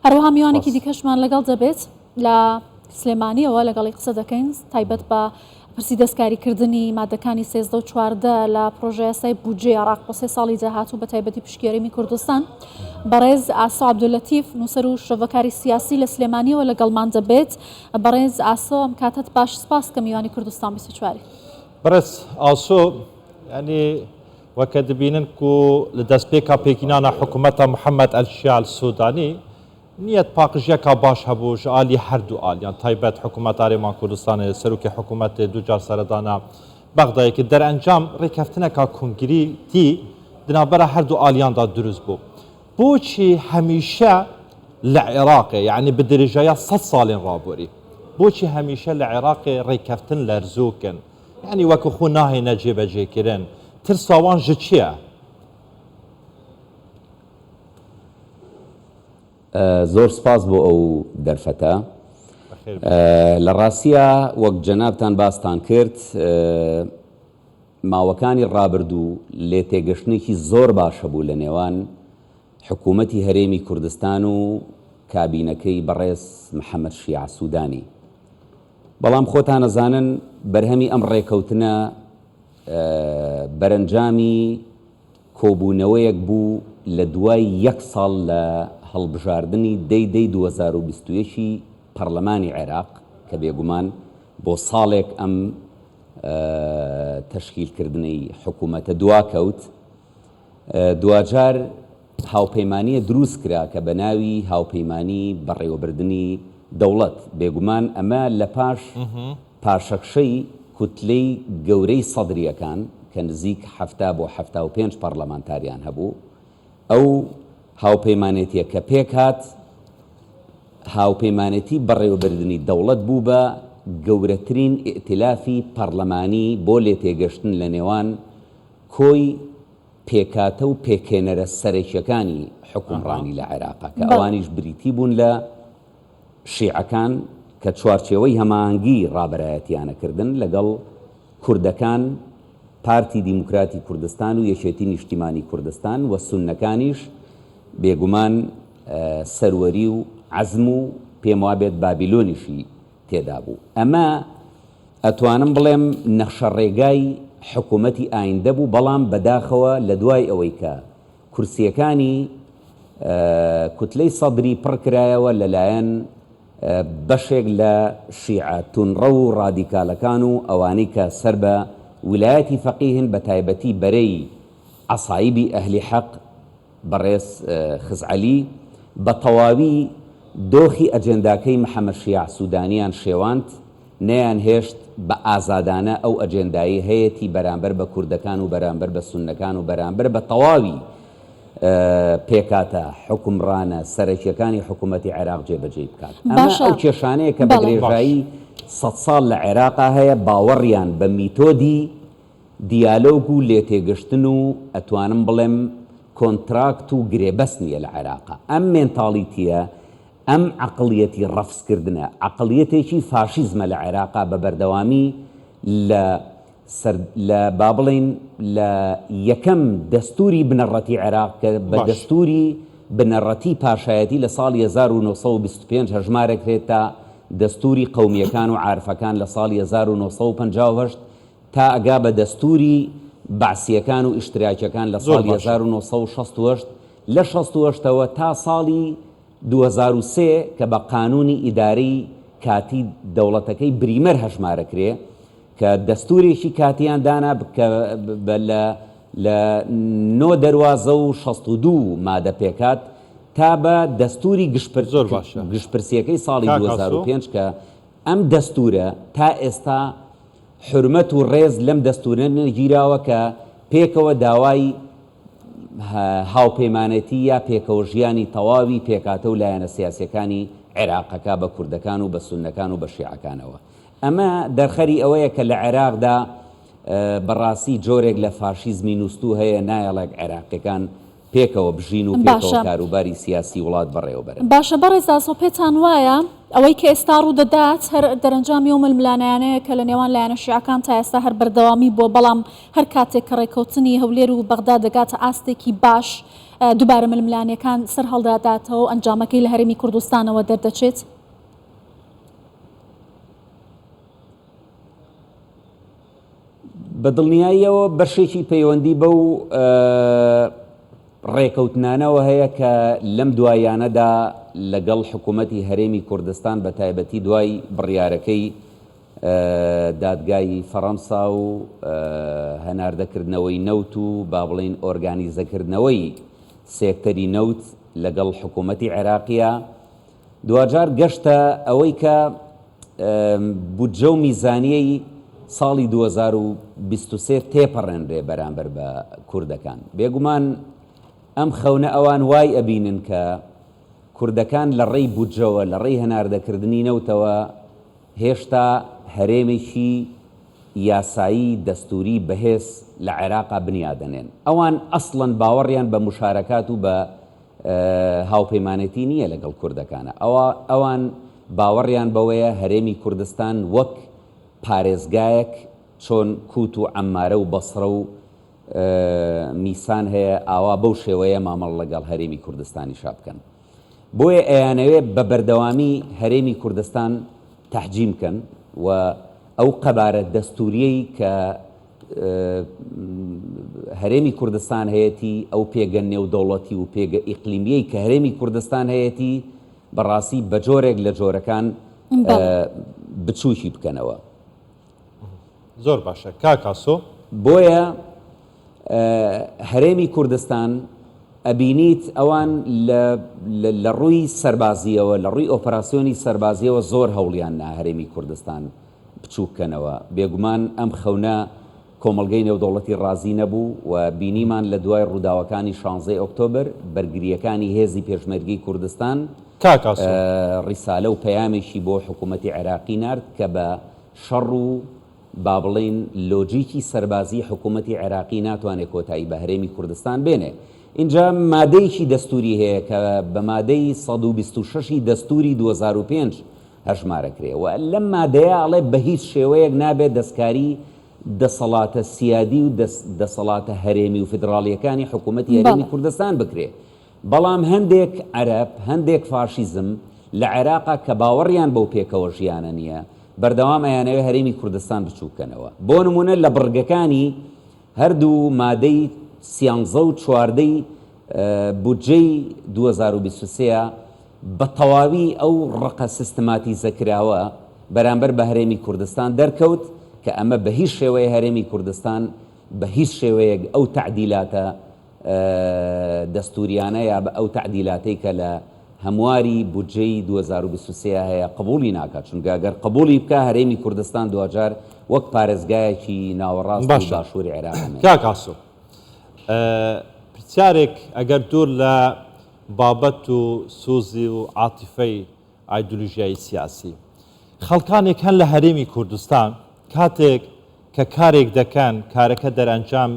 هەروەها میوانێکی دیکەشمان لەگەڵ دەبێت لە سلێمانیەوە لەگەڵی قسە دەکەین تایبەت بە پرسی دەستکاریکردنی مادەکانی 13 و 14 لە پرۆژەیاسای بودجەی عێراق بۆ سێ ساڵی داهاتوو بە تایبەتی پشکی هەرێمی کوردستان. بەڕێز ئاسۆ عەبدوللەتیف نووسەر و شرۆڤەکاری سیاسی لە سلێمانیەوە لەگەڵمان دەبێت. بەڕێز ئاسۆ ئەم کاتەت باش سپاس کە میوانی کوردستان 24. بەڕێز ئاسۆ یانی وەکە دبینن کو لە دەستپێکا پێکینانا حکوومەتا محەممەد ئەلشیاع سودانی نیەت پاقژیەکا باش هەبوو ژ ئالی هەر دوو ئالیان تایبەت حکوومەت هەرێما کوردستانێ سەروکێ حکوومەتێ دوو جار سەردانا بەغدایێ کرد دەرئەنجام ڕێکەفتنەکا کونگریتی دناوبەرا هەر دوو ئالیاندا دروست بوو بۆچی هەمیشە لە عێراقێ یعنی بە درێژایا سەد ساڵێن ڕابۆری بۆچی هەمیشە لە عێراقێ ڕێکەفتن لەرزۆکن یعنی وەکو خۆ ناهێنە جێبەجێکردن ترسا وان ژ چیە؟ زۆر سپاس بۆ ئەو دەرفەتە. لە ڕاستیا وەک جەنابتان باستان کرد ماوەکانی ڕابردوو لێتێگەشتنێکی زۆر باش هەبوو لە نێوان حکوومەتی هەرێمی کوردستان و کابینەکەی بەڕێز محەمەد شیاع سوودانی. بەڵام خۆتان ئەزانن بەرهەمی ئەم ڕێکەوتنە بەرەنجامی کۆبوونەوەیەک بوو لە دوای یەک ساڵ لە هەڵبژاردنی دەی دەی 2021 ی پەڕلەمانی عێراق کە بێگومان بۆ ساڵێک ئەم تەشکیلکردنەی حکوومەتە دواکەوت، دواجار هاوپەیمانییە دروست کرا کە بە ناوی هاوپەیمانی بەڕێوەبردنی دەوڵەت، بێگومان ئەمە لە پاش پاشەکشەی کوتلەی گەورەی سەدرییەکان کە نزیک 70 بۆ 75 پەڕلەمانتاریان هەبوو، ئەو هاوپەیمانێتیە کە پێکهات، هاوپەیمانێتی بەڕێوەبردنی دەوڵەت بوو بە گەورەترین ئیئتیلافی پەڕلەمانی بۆ لێتێگەشتن لە نێوان کۆی پێکهاتە و پێکهێنەرە سەرەکیەکانی حوکمڕانی لە عێراقا کە ئەوانیش بریتی بوون لە شیعەکان کە چوارچێوەی هەماهەنگی ڕابەرایەتیانە کردن لەگەڵ کوردەکان پارتی دیموکراتی کوردستان و یەکێتی نیشتیمانی کوردستان و سوننەکانیش بێگومان سەروەری و عەزم و پێم وابێت بابیلۆنیشی تێدا بوو. ئەمە ئەتوانم بڵێم نەخشەڕێگای حکوومەتی ئایندە بوو، بەڵام بەداخەوە لە دوای ئەوەی کە کورسییەکانی کوتلەی سەدری پڕ کرایەوە لە لایەن بەشێک لە شیعە تونڕەو و ڕادیکالەکان و ئەوانەی کە سەر بە ویلایەتی فەقیهن بە تایبەتی بەرەی عەسایبی ئەهلی حەق بەڕێز خزعەلی بە تەواوی دۆخی ئەجێنداکەی محەمەد شیاع سودانیان شێواند، نەیانهێشت بە ئازادانە ئەو ئەجێندایەی هەیەتی بەرامبەر بە کوردەکان و بەرامبەر بە سوننەکان و بەرامبەر بە تەواوی پێکهاتە حوکمڕانە سەرەکیەکانی حکومەتی عێراق جێبەجێی بکات. ئەمە باشە ئەو کێشانەیە کە بە بەڵێ. درێژایی سەدساڵ لە عێراقا هەیە، باوەڕیان بە میتۆدی دیالۆگ و لێتێگەشتن و ئەتوانم بڵێم کۆنتراکت و گرێبەست نییە لە عێراقا. ئەم مێنتاڵیتییە، ئەم عەقڵیەتی ڕەفزکردنە، عەقڵیەتێکی فاشیزمە لە عێراقا بە بەردەوامی لە سەر لە با بڵێین لە یەکەم دەستووری بنەڕەتی عێراق کە بە باش. دەستووری بنەڕەتی پاشایەتی لە ساڵی 1925 هەژمارەکرێت تا دەستووری قەومییەکان و عارفەکان لە ساڵی 1958 تا ئەگا بە دەستووری بەعسییەکان و ئیشتراکیەکان لە زۆر ساڵی باشە. 1968، لە 68 ەوە تا ساڵی 2003 کە بە قانوونی ئیدارەی کاتی دەوڵەتەکەی بریمەر هەژمارەکرێ کە دەستوورێکی کاتیان دانا کە بە لە لە نۆ دەروازە و 62 مادە پێکهات تا بە دەستووری گشتپر زۆر باشە گشتپرسیەکەی ساڵی کاک ئاسۆ. 2005 کە ئەم دەستوورە تا ئێستا حورمەت و ڕێز لەم دەستوورە نەگیراوە کە پێکەوە داوای هاوپەیمانێتی یا پێکەوە ژیانی تەواوی پێکهاتە و لایەنە سیاسیەکانی عێراقەکە بە کوردەکان و بە سوننەکان و بە شیعەکانەوە. ئەمە دەرخەری ئەوەیە کە لە عێراقدا بەڕاستی جۆرێک لە فاشیزمی نوستوو هەیە نایەڵێک عێراقیەکان پێکەوە بژین و پێکەوە باشە. کاروباری سیاسی وڵات بەڕێوە بەرن. باشە بەڕێز ئاسۆ پێتان وایە ئەوەی کە ئێستا ڕوودەدات هەر دەرەنجامی ئەو ململانێیانەیە کە لە نێوان لایەنە شیعەکان تا ئێستا هەر بەردەوامی بووە بەڵام هەر کاتێک کە ڕێکەوتنی هەولێر و بەغدا دەگاتە ئاستێکی باش. دووبارە ململانێکان سەرهەڵداداتەوە و ئەنجامەکەی لە هەرێمی کوردستانەوە دەردەچێت؟ بە دڵنیاییەوە بەشێکی پەیوەندی بەو ڕێکەوتنانەوە هەیە کە لەم دواییانەدا لەگەڵ حکوومەتی هەرێمی کوردستان بە تایبەتی دوای بڕیارەکەی دادگای فەڕەنسا و هەناردەکردنەوەی نەوت و با بڵێین ئۆرگانیزەکردنەوەی سێکتەری نەوت لەگەڵ حکوومەتی عێراقیە دواجار گەشتە ئەوەی کە بودجە و میزانیەی ساڵی 2023 تێپەڕێنرێ بەرامبەر بە کوردەکان. بێگومان ئەم خەونە ئەوان وای ئەبینن کە کوردەکان لە ڕێی بودجەوە، لە ڕێی هەناردەکردنی نەوتەوە هێشتا هەرێمێکی یاسایی دەستووری بەهێز لە عێراقا بنیادەنێن. ئەوان ئەسڵەن باوەڕیان بە موشارەکات و بە هاوپەیمانێتی نییە لەگەڵ کوردەکانە. ئەوا ئەوان باوەڕیان بەوەیە هەرێمی کوردستان وەک پارێزگایەک چۆن کووت و عەمارە و بەسڕە و میسان هەیە ئاوا بەو شێوەیە مامەڵە لەگەڵ هەرێمی کوردستانیشا بکەن. بۆیە ئەیانەوێ بە بەردەوامی هەرێمی کوردستان تەحجیم کەن و ئەو قەبارە دەستوریەی کە هەرێمی کوردستان هەیەتی، ئەو پێگە نێودەوڵەتی و پێگە ئیقلیمیەی کە هەرێمی کوردستان هەیەتی بەڕاستی بە جۆرێک لە جۆرەکان بچووکی بکەنەوە. زۆر باشە کاک ئاسۆ. بۆیە هەرێمی کوردستان ئەبینیت ئەوان لە ڕووی سەربازیەوە لە ڕووی ئۆپەراسیۆنی سەربازیەوە زۆر هەوڵیان نا هەرێمی کوردستان بچووک کەنەوە بێگومان ئەم خەونە کۆمەڵگەی نێودەوڵەتی ڕازی نەبوو و بینیمان لە دوای ڕووداوەکانی شانزەی ئۆکتۆبر بەرگرییەکانی هێزی پێشمەرگەی کوردستان کاک ئاسۆ. ڕیسالە و پەیامێکی بۆ حکوومەتی عێراقی نارد کە بە شەڕ و با بڵێین لۆجیکی سەربازی حکوومەتی عێراقی ناتوانێ کۆتایی بە هەرێمی کوردستان بێنێ. ئینجا مادەیەکی دەستووری هەیە کە بە مادەی 126 ی دەستووری 2005 هەژمارەکرێ و لەم مادەیە ئەڵێ بە هیچ شێوەیەک نابێ دەستکاری دەسەڵاتە سیادی و دەسەڵاتە هەرێمی و فیدڕاڵیەکانی حکوومەتی هەرێمی کوردستان بکرێ. بەڵام هەندێک عەرەب، هەندێک فاشیزم لە عێراقا کە باوەڕیان بەو پێکەوە ژیانە نییە، بەردەوام ئەیانەوێ هەرێمی کوردستان بچووک کەنەوە. بۆ نموونە لە بڕگەکانی هەردوو مادەی سیانزە و چواردەی بودجەی 2023 بە تەواوی ئەو ڕقە سیستماتیزەکراوە بەرامبەر بە هەرێمی کوردستان دەرکەوت کە ئەمە بە هیچ شێوەیە هەرێمی کوردستان بە هیچ شێوەیەک ئەو تەعدیلاتە دەستوریانە یا بە ئەو تەعدیلاتەی کە لە هەمواری بودجەی 2023 هەیە قبوڵی ناکات، چونکە گەر قبوڵی بکا هەرێمی کوردستان دواجار وەک پارێزگایەکی ناوەڕاست و باشە باشووری عێراق ئەمێنێتەوە. کاک ئاسۆ پرسیارێک ئەگەر دوور لە بابەت و سۆزی و عاتیفەی ئایدۆلۆژیایی سیاسی خەڵکانێک هەن لە هەرێمی کوردستان کاتێک کە کارێک دەکەن کارەکە دەرئەنجام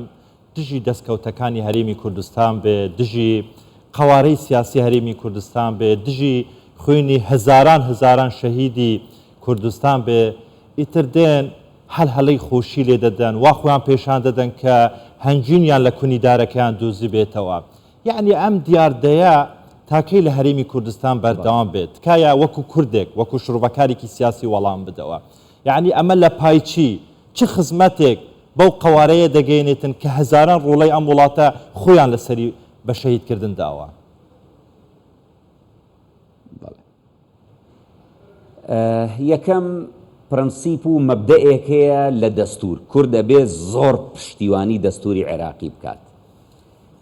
دژی دەستکەوتەکانی هەرێمی کوردستان بێ، دژی قەوارەی سیاسی هەرێمی کوردستان بێ، دژی خوێنی هەزاران هەزاران شەهیدی کوردستان بێ، ئیتر دێن هەلهەلەی خۆشی لێ دەدەن، وا خۆیان پێشان دەدەن کە هەنگوینیان لە کونی دارەکەیان دۆزیبێتەوە. یەعنی ئەم دیاردەیە تا کەی لە هەرێمی کوردستان بەردەوام بێت؟ تکایە وەکو کوردێک، وەکو شرۆڤەکارێکی سیاسی وەڵام بدەوە. یەعنی ئەمە لە پای چی؟ چ خزمەتێک بەو قەوارەیە دەگەیەنێتن کە هەزاران ڕۆڵەی ئەم وڵاتە خۆیان لەسەری بە شەهیدکردن داوە؟ بەڵێ. یەکەم پرەنسیپ و مەبدەئێک هەیە لە دەستوور، کورد ئەبێ زۆر پشتیوانی دەستووری عێراقی بکات.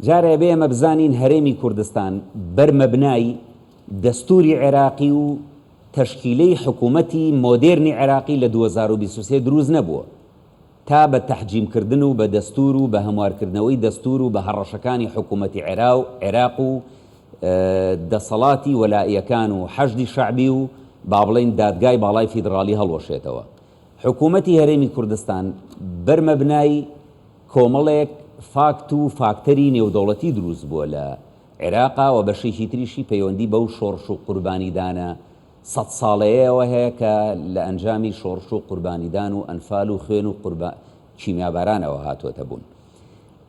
جارێ ئەبێ ئێمە بزانین هەرێمی کوردستان بەر مەبنای دەستووری عێراقی و تەشکیلەی حکوومەتی مۆدێرنی عێراقی لە 2023 دروست نەبووە. تا بە تەحجیم کردن و بە دەستوور و بە هەموارکردنەوەی دەستوور و بە هەڕەشەکانی حکوومەتی عێراق و دەسەڵاتی وەلائیەکان و حەشدی شەعبی و با بڵێین دادگای باڵای فیدڕاڵی هەڵوەشێتەوە. حکوومەتی هەرێمی کوردستان بەر مەبنای کۆمەڵێک فاکت و فاکتەری نێودەوڵەتی دروست بووە لە عێراقا و بەشێکی تریشی پەیوەندی بەو شۆڕش و قوربانیدانە سەد ساڵەیەوە هەیە کە لە ئەنجامی شۆڕش و قوربانیدان و ئەنفال و خوێن و قوربا کیمیابارانەوە هاتووەتە بوون.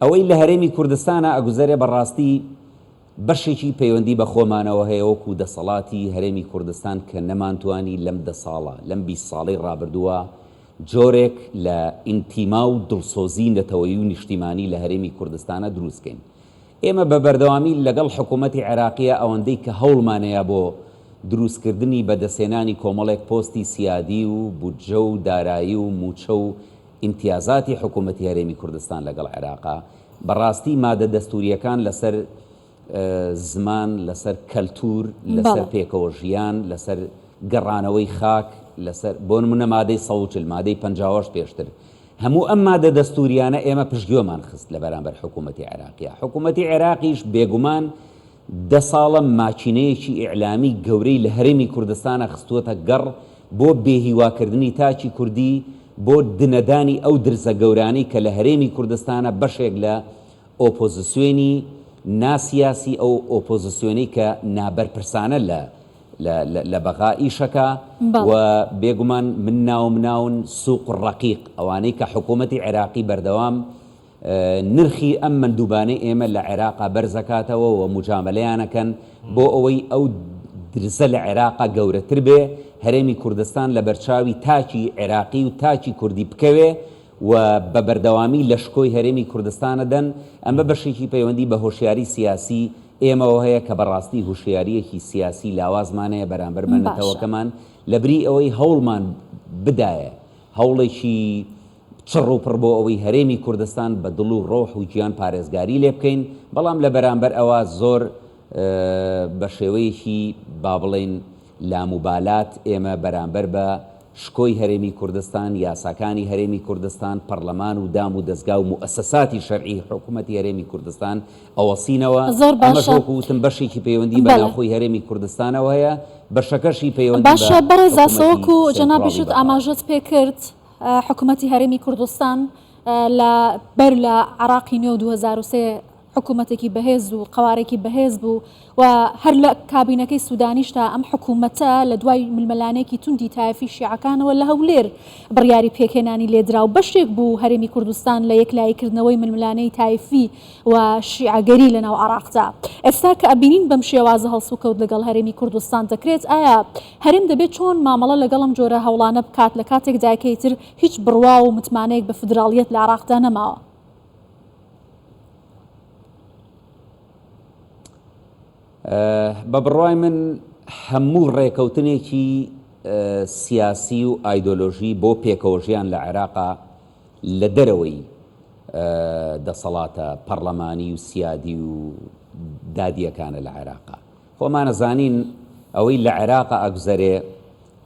ئەوەی لە هەرێمی کوردستانا ئەگوزەرێ بە ڕاستی. بەشێکی پەیوەندی بە خۆمانەوە هەیە وەکو دەسەڵاتی هەرێمی کوردستان کە نەمانتوانی لەم دە ساڵە، لەم 20 ساڵەی ڕابردووە جۆرێک لە ئینتیما و دڵسۆزی نەتەوەیی و نیشتیمانی لە هەرێمی کوردستانا دروست کەین. ئێمە بە بەردەوامی لەگەڵ حکوومەتی عێراقیا ئەوەندەی کە هەوڵمانەیا بۆ دروستکردنی بەدەستهێنانی کۆمەڵێک پۆستی سیادی و بودجە و دارایی و مووچە و ئیمتیازاتی حکوومەتی هەرێمی کوردستان لەگەڵ عێراقا بەڕاستی مادە دەستوورییەکان لەسەر زمان، لەسەر کەلتوور، لەسەر پێکەوە ژیان، لەسەر گەڕانەوەی خاک، لەسەر بۆ نموونە مادەی 140، مادەی 58 پێشتر هەموو ئەم مادە دەستووریانە ئێمە پشتگوێمان خست لە بەرامبەر حکوومەتی عێراقیا. حکوومەتی عێراقیش بێگومان دە ساڵە ماکینەیەکی ئیعلامی گەورەی لە هەرێمی کوردستانا خستووەتە گەڕ بۆ بێهیواکردنی تاکی کوردی، بۆ دنەدانی ئەو درزە گەورانەی کە لە هەرێمی کوردستانا بەشێک لە ئۆپۆزسیۆنی ناسیاسی، ئەو ئۆپۆزسیۆنەی کە نابەرپرسانە لە لە لە بەغا ئیشەکا و بێگومان من ناوم ناون سوق الرقیق ئەوانەی کە حکوومەتی عێراقی بەردەوام نرخی ئەم مەندوبانەی ئێمە لە عێراقا بەرزەکاتەوە و موجامەلەیان ئەکەن بۆ ئەوەی ئەو درزە لە عێراقا گەورەتر بێ، هەرێمی کوردستان لە بەرچاوی تاکی عێراقی و تاکی کوردی بکەوێ و بە بەردەوامی لە شکۆی هەرێمی کوردستان ئەدەن، ئەمە بەشێکی پەیوەندی بە هۆشیاری سیاسی ئێمەوە هەیە کە بەڕاستی هوشیارییەکی سیاسی لاوازمان هەیە بەرامبەر بە نەتەوەکەمان، لەبری ئەوەی هەوڵمان بدایە هەوڵێکی چڕ و پڕ بۆ ئەوەی هەرێمی کوردستان بە دڵ و ڕۆح و گیان پارێزگاری لێ بکەین، بەڵام لە بەرامبەر ئەوە زۆر بە شێوەیەکی با بڵێین لاموبالات ئێمە بەرامبەر بە شکۆی هەرێمی کوردستان، یاساکانی هەرێمی کوردستان، پەڕلەمان و دام و دەزگا و موئەسەساتی شەرعی حکومەتی هەرێمی کوردستان ئەوەسینەوە، زۆر ئەمەش باشە. وەکو وتم بەشێکی پەیوەندی بە بەڵێ. ناوخۆی هەرێمی کوردستانەوە هەیە، بەشەکەشی پەیوەندی بە باشە بەڕێز ئاسۆ حکومەتی وەکو سێنتراڵی جەنابیشت بەغاوە. ئاماژەت پێکرد حکومەتی هەرێمی کوردستان لە بەر لە عێراقی نوێ و 2003 حکومەتێکی بەهێز و قەوارێکی بەهێز بوو و هەر لە کابینەکەی سودانیشدا ئەم حکومەتە لە دوای ململانێکی توندی تایەفی شیعەکانەوە لە هەولێر بڕیاری پێکهێنانی لێدرا و بەشێک بوو هەرێمی کوردستان لە یەکلاییکردنەوەی ململانێی تایفی و شیعەگەری لە ناو عێراقدا. ئێستا کە ئەبینین بەم شێوازە هەڵسوکەوت لەگەڵ هەرێمی کوردستان دەکرێت، ئایا هەرێم دەبێت چۆن مامەڵە لەگەڵ ئەم جۆرە هەوڵانە بکات لە کاتێکدا کە ئیتر هیچ بڕوا و متمانەیەک بە فیدراڵیەت لە عێراقدا نەماوە؟ بە بڕوای من هەموو ڕێکەوتنێکی سیاسی و ئایدۆلۆژی بۆ پێکەوەژیان لە عێراقا لە دەرەوەی دەسەڵاتە پەڕلەمانی و سیادی و دادییەکانە لە عێراقا. خۆمان ئەزانین ئەوەی لە عێراقا ئەگوزەرێ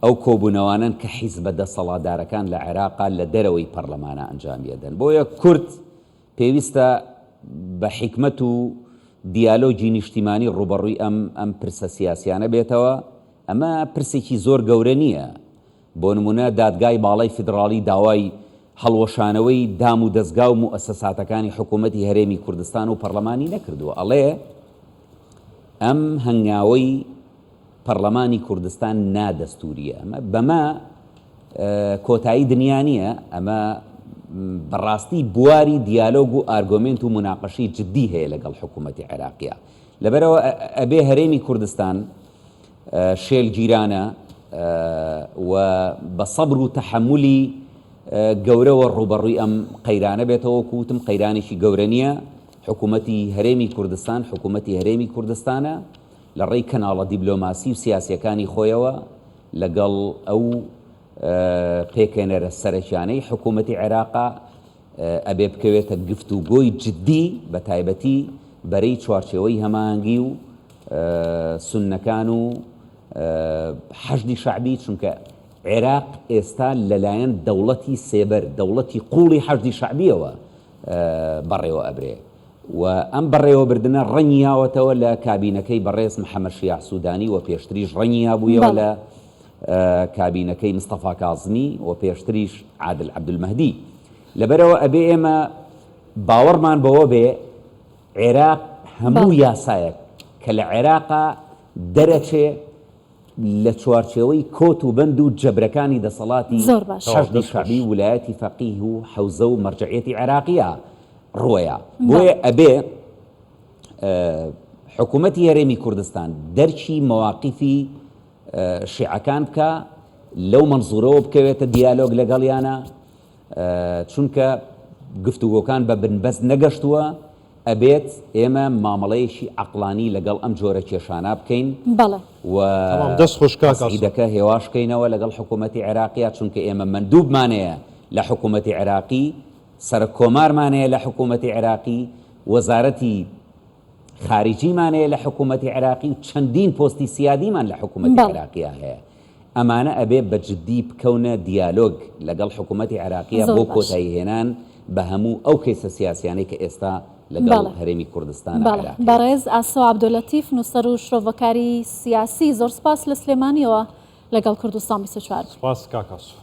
ئەو کۆبوونەوانەن کە حیزبە دەسەڵاتدارەکان لە عێراقا لە دەرەوەی پەڕلەمانا ئەنجامی ئەدەن. بۆیە کورد پێویستە بە حیکمەت و دیالۆگی نیشتیمانی ڕووبەڕووی ئەم ئەم پرسە سیاسیانە بێتەوە. ئەمە پرسێکی زۆر گەورە نییە. بۆ نموونە دادگای باڵای فیدڕاڵی داوای هەڵوەشانەوەی دام و دەزگا و موئەسەساتەکانی حکوومەتی هەرێمی کوردستان و پەڕلەمانی نەکردووە. ئەڵێ ئەم هەنگاوەی پەڕلەمانی کوردستان نادەستوورییە. ئەمە بەمە کۆتایی دنیا نییە، ئەمە بەڕاستی بواری دیالۆگ و ئارگۆمێنت و موناقەشەی جدی هەیە لەگەڵ حکوومەتی عێراقیا. لەبەرئەوە ئەبێ هەرێمی کوردستان شێلگیرانە و بە سەبر و تەحەمولی گەورەوە ڕووبەڕووی ئەم قەیرانە بێتەوە، وەکو وتم قەیرانێکی گەورە نییە، حکوومەتی هەرێمی کوردستان حکوومەتی هەرێمی کوردستانە لە ڕێی کەناڵە دیبلۆماسی و سیاسییەکانی خۆیەوە لەگەڵ ئەو پێکهێنەرە سەرەکیانەی حکوومەتی عێراقا ئەبێ بکەوێتە گفتوگۆی جدی بە تایبەتی بەرەی چوارچێوەی هەماهەنگی و سوننەکان و حەشدی شەعبی چونکە عێراق ئێستا لەلایەن دەوڵەتی سێبەر دەوڵەتی قوڵی حەشدی شەعبیەوە بەڕێوە ئەبرێ و ئەم بەڕێوەبردنە ڕەنگی یاوەتەوە لە کابینەکەی بەڕێز محەمەد شیاع سودانی و پێشتریش ڕەنگی یابوویەوە لە کابینەکەی مستەفا کازمی و پێشتریش عادل عەبدولمەهدی. لەبەرئەوە ئەبێ ئێمە باوەڕمان بەوە بێ عێراق هەموو یاسایەک کە لە عێراقا دەرەچێ لە چوارچێوەی کۆت و بەند و جەبرەکانی دەسەڵاتی حەشدی شەعبی و ولایەتی فەقیه و حەوزە و مەرجەعیەتی عێراقیە ڕوەیا. بۆیە ئەبێ. حکوومەتی هەرێمی کوردستان دەرکی مەواقیفی شیعەکان بکا، لەو مەنزوورەوە بکەوێتە دیالۆگ لەگەڵیانا، چونکە گفتوگۆکان بە بنبەست نەگەشتووە، ئەبێت ئێمە مامەڵەیەکی عەقڵانی لەگەڵ ئەم جۆرە کێشانە بکەین بەڵێ. و تەمام دەست خۆش کاک ئاسۆ. تەسعیدەکە هێواش کەینەوە لەگەڵ حکوومەتی عێراقیا، چونکە ئێمە مەندووبمان هەیە لە حکوومەتی عێراقی، سەرەک کۆمارمان هەیە لە حکوومەتی عێراقی، وەزارەتی خارجیمان هەیە لە حکوومەتی عێراقی و چەندین پۆستی سیادیمان لە حکوومەتی بەڵێ. عێراقیا هەیە. ئەمانە ئەبێ بە جدی بکەونە دیالۆگ لەگەڵ حکوومەتی عێراقیا زۆر بۆ باش. کۆتایی هێنان بە هەموو ئەو کەیسە سیاسیانەی کە ئێستا لەگەڵ بەڵێ. هەرێمی کوردستانا بەڵێ. عێراق هەیە. بەڕێز ئاسۆ عەبدولەتیف نووسەر و شرۆڤەکاری سیاسی زۆر سپاس لە سلێمانیەوە لەگەڵ کوردستان 24. سپاس کاک ئاسۆ.